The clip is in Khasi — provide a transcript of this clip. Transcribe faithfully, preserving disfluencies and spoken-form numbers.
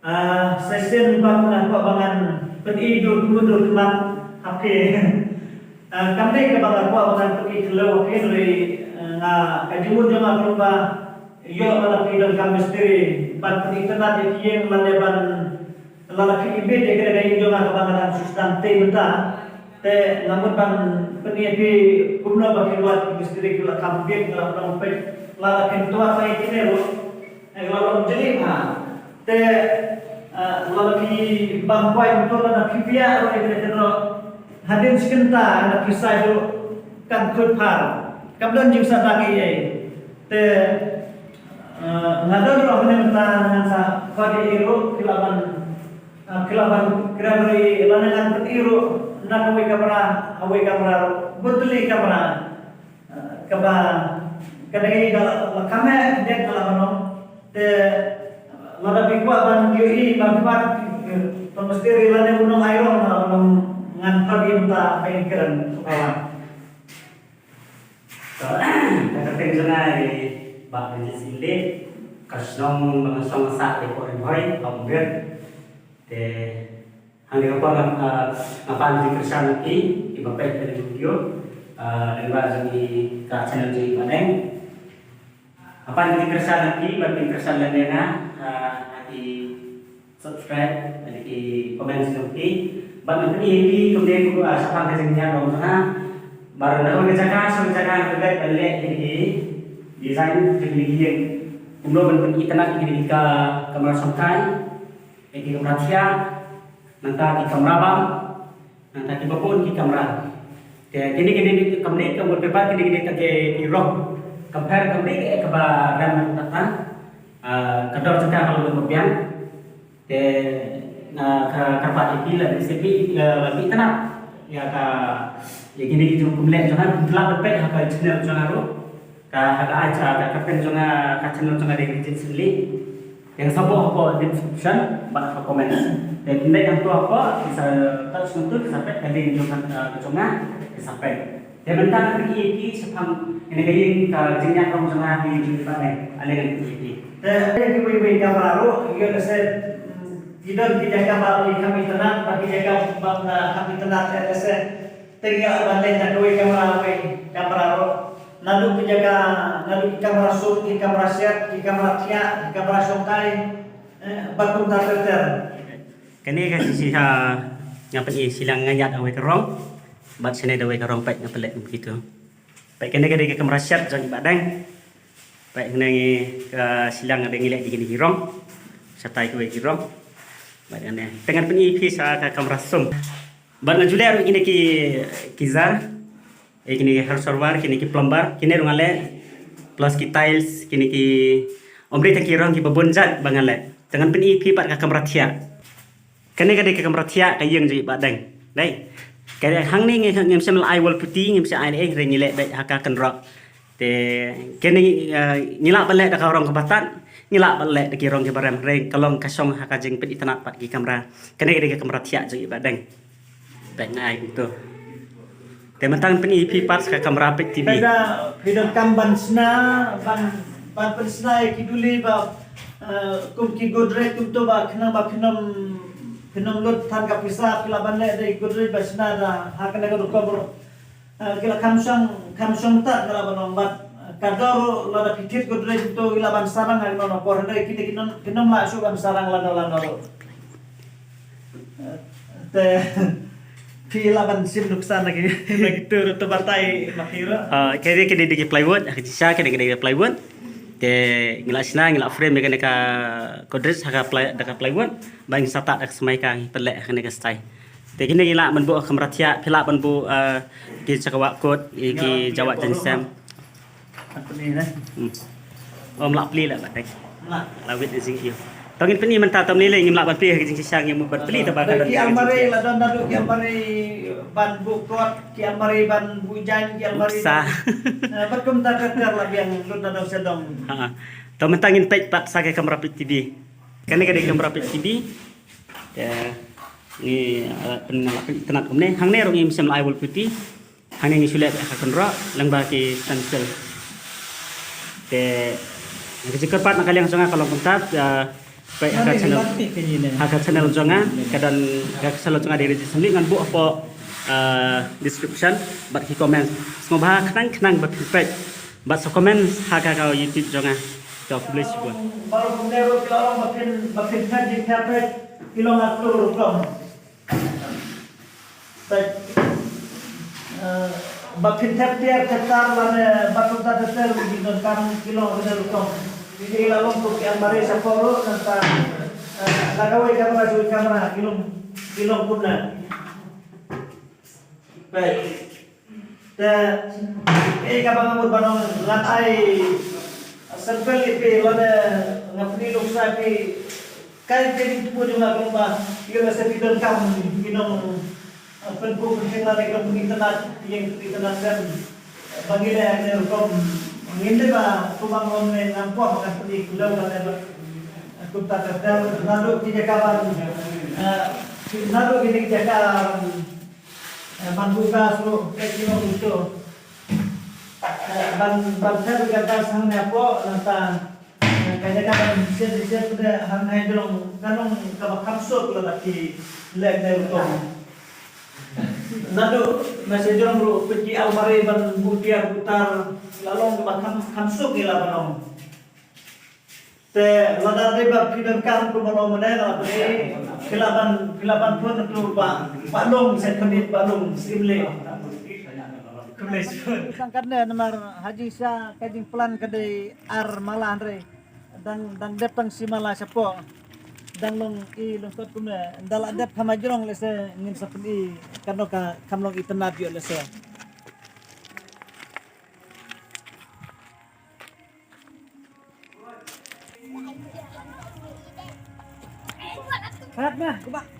Ah, session ba nga kwah ba ngan pyni dur kumno dur khmat ha phi. Ah, kam dei kaba nga kwah ba ngan pyni khlem ha phi hynrei, ah, nga ka jingmut jong nga kumba ïoh lada phi donkam mistri ban pyni itynnad ïa ki ïing lane ban lada phi ibit ïa ka ïing jong nga kaba nga dang shu sdang tei mynta. Te nga mut ban pyni ïa phi kumno ba ki wad mistri ki la kham bit, nga la pynlong peit lada phin tuat ïa kine ruh. Nga la long jylliew ha. Te, eh, lada phi bam poi motor lada phi biang ruh ïa kane ruh. Hadien shi kynta lada phi sai ruh kan kut phar. Kam don jingsahdang ei ei. Te, eh, nga don ruh hynne mynta ngan sa khot ïa i ruh ki la ban, eh, ki la ban kren ruh i lane ngan pyni ruh na kawei kamra, kawei kamra ruh. Bun tylli kamra. Kaba ka dei ka la, la kham eh dei ka la ban ong. Te lada phi kwah ban ïohi ban kwah, eh, pynmystery lane u nongairom, eh, u nong ngan pynmystery mynta phi kren shuwa. Ka, ka kyrteng jong nga i Bah Rinjit Syiemlieh, ka shnong ba nga shong sah ïa ka Ri Bhoi, ha Umriat. Te hangne ka por nga, ah, nga pan jingkyrshan ïa phi kiba peit ïa kane ka video, ah, lyngba jong i ka channel jong i Bah Deng. Nga pan jingkyrshan ïa phi ba phin kyrshan lem ïa nga, ah, ha ki subscribe, ha ki comment jong phi. Bad nga pyni ïa phi kumne kumba, ah, shaphang ka jingïaid jong nga. Baroh na kawei ka jaka sha kawei ka jaka nga pynleit ban leh ïa ki design jong ki ïing. Kumno ban pyni itynnad ïa ki ka kamra shongkai. Ïa ki kamra thiah, nangta ki kamra bam, nangta kiba bun ki kamra. Te kine kine ki kamra ka wallpaper kine kine ka ki rong. Compare kamra ka kaba rem nangta, ah, ka dor jaka ka long ba biang. Te nga ka kyrpad ïa phi lada phi sngewbha, eh, lada phi itynnad ïa ka, ïa kine ki jong kumne jong nga, phi lah ban peit ha ka channel jong nga ruh. Ka, ha ka, ah, ka, ka kyrteng jong nga, ka channel jong nga dei Rinjit Syiemlieh. Ïa nga sa buh hapoh description bad ha comment. Te phi dei hangto hapoh, phi sa touch hangto, phi sa peit ka link jong nga, ah, jong nga, phi sa peit. Te mynta ngan pyni ïa phi shaphang kane ka ïing, ka jingïaid rong jong nga ha ïing jong i Bah Deng. Ale ngan pyni ïa phi. Te kiwei kiwei kamra ruh, ïoh lehse, mm, ki don ki jaka ba ki kham itynnad, ba ki jaka ba, ah, kham itynnad, eh, lehse. Te ngi lah ban leh na kawei kamra, kawei kamra ruh. Naduh ki jaka, naduh ki kamra sum, ki kamra shet, ki kamra thiah, ki kamra shongkai, eh, bad kumta ter ter. Kane ka shi, ah, nga pyni shiliang nga ñiad ha kawei ka rong. Bad shane da kawei ka rong peit nga pynleh kum kitu. Peit kane ka dei ka kamra shet jong i Bah Deng. Peit hangne ngi, ah, shiliang nga dei ngi leh ïa kine ki rong. Shatai kawei ki rong. Peit hangne. Te ngan pyni ïa phi sha ka kamra sum. Bad nga ju leh ruh kine ki, ki jar. Eh, kine ki hardware, kine ki plumber, kine ruh nga leh. Plus ki tiles, kine ki, ym dei tang ki rong kiba bun jait ba nga leh. Te ngan pyni ïa phi pat ka kamra thiah. Kane ka dei ka kamra thiah ka ïing jong i Bah Deng. Dei. Ka dei hangne ngi, ngim shym la ai wall putty, ngim shym ai leh, hynrei ngi leh beit ha ka kynroh. Te kane, eh, ngi lah ban leh da ka rong kaba tad, ngi lah ban leh da ki rong kiba rem, hynrei ka long ka shong ha ka jingpynitynnad pat ki kamra. Kane ka dei ka kamra thiah jong i Bah Deng. Peit nga ai kumto. Te mynta ngan pyni ïa phi pat ka kamra peit T V. Peit da, phi donkam ban shna, ban, ban pynshna ïa ki duli ba, eh, kum ki Godrej kumto ba khnang ba phin ym, phin ym lut than ka pisa, phi lah ban leh da ki Godrej ba shna da ha kane ka rukom ruh. Eh, ki la kham shong, kham shong tad nga lah ban ong bad, eh, ka dor ruh lada phi thied Godrej kumto ki lah ban sarang ha kano kano por, hynrei kine ki nym, ki nym lah shuh ban sarang lano lano ruh. Te phi lah ban shim nuksa na ki, na kitu ruh, to batai ma phi ruh. Ah, kine, kine dei ki plywood, ha ka jingshisha kine, kine dei ki plywood. Te ngi lah shna, ngi lah frame ïa kane ka Godrej ha ka ply, da ka plywood. Ba ngi sa tad da ka smai ka, ngi pynleh ha kane ka style. Te kine ngi lah ban buh kamra thiah, phi lah ban buh, ah, ki jaka wah kot, ki jaka wah jaiñsem. Ym lah plie lah, Bah Deng. Lah wit jingïoh. To ngin pyni mynta, to mynne lei ngim lah ban plie ha ka jingshisha, ngim lah ban plie, to ba ka don ki almari, la don naduh ki almari ban buh kot, ki almari ban buh jaiñ, ki almari. Sa. Eh, bad kumta ter ter la biang lut naduh sha dong. Ha. To mynta ngin peit pat sha ka kamra peit T V. Kane ka dei kamra peit T V. Te ngi, eh, pyn, nga lah pynitynnad kumne. Hangne ruh ngim shym la ai wall putty. Hangne ngi shu leh ha ka kynroh lyngba ki stencil. Te ka jingkyrpad na ka liang jong nga ka long kumta, eh, Peit ha ka channel, ha ka channel jong nga, ka don ha ka channel jong nga Dei Regis Syiemlieh, ngan buh hapoh, eh, description bad ki comment. Sngewbha khnang khnang ba phin peit bad sa comment ha ka, ka YouTube jong nga. To, khublei shibun. Baroh kumne ruh ki la ong ba phin, ba phin thep jingthep peit ki long ha ktu rukom. Peit, eh, ba phin thep tiar thep tar lane ba kumta ter ter ki jingdonkam ki long kane rukom. Ki la long kum ki almari shapoh ruh nangta, eh, la kawei kamra sha kawei kamra ki long, ki long kumne. Peit. Te, eh, kaba nga mut ban ong, ngan ai sample ïa phi lane nga pyni nuksa ïa phi. Kaei ka jingthmu jong nga kaba ïoh lehse phi donkam phi nong, eh, pynkup pynkheiñ lane ka pyn-itynnad ïing pyn-itynnad sem. Ba ngi leh ne rukom ngin dei ba kumba nga ong ne ngam kwah ba ngan pyni khublei lane ba kumta ter ter naduh ki jaka ban, eh, naduh ki jaka ban Eh, ban buka shuh, peit ki long uto. Eh, ban, ban thep ka gas hangne hapoh, nangta, eh, ka jaka ban siat, siat pdeng hangne jrong, ka long kaba kham suk lada ki leh ne rukom. Naduh, na sha jrong ruh, peit ki almari ban buh tiar buh tar, la long kaba kham, kham suk ngi lah ban ong. Te lada dei ba phi donkam kumno mane la phi, phi lah ban, phi lah ban phone to Bah, Bah Lung, sa khmih Bah Lung, Syiemlieh. Khublei shibun. Tang katne namar ha jingshisha ka jingplan ka dei ar mala hynrei dang, dang dep tang shi mala shapoh. Dang long i long sot kumne. Ynda la dep kham ha jrong lehse ngin sa pyni katno ka kham long itynnad ïoh lehse. Hap na, go back.